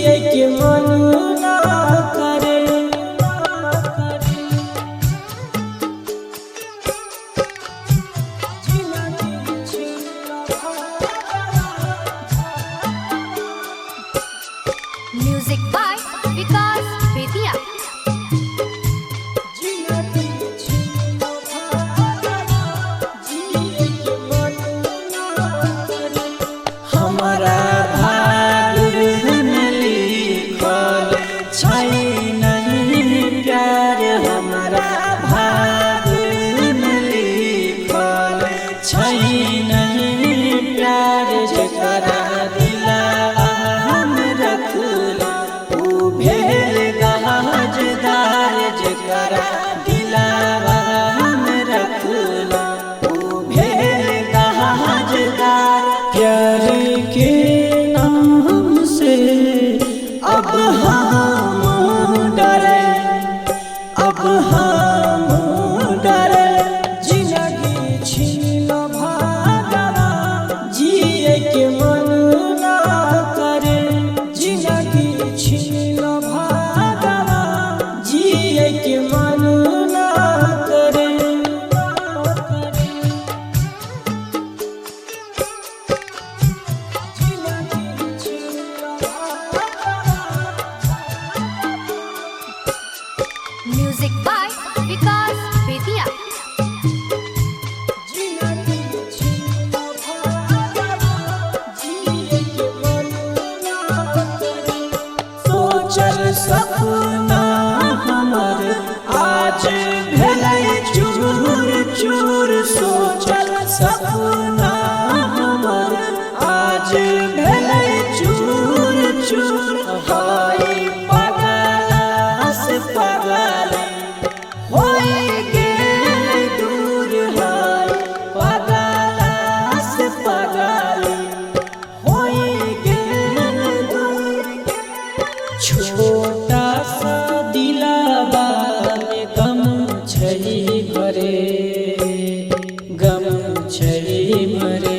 जिए के मन ना करे। Music by Vikas Bethia. हमारा भाग्य में लिखल छै नहीं प्यार, हमारा भाग्य में लिखल छै नहीं प्यार। जकरा दिलवा हम रखला उ भेल गहजदार, जकरा दिलवा हम रखला उ भेल गहजदार। प्यार के नाम से अब हम डरे, अब हम डरे। जिंदगी छीन भागवा जिए के मन ना करे। जिंदगी छीन भागवा जिए के मन ना करे। Music by Vikas Bethia. सोचल सपना हमर आज भेलै चूर चूर। सोचल सपना हमर आज भेलै चूर चूर। हाय पगला से पगल होई गेल दूर, हाय पगला से पगल होई गेल दूर। छोटा सा दिलावा में गम छै भरे, गम छै भरे।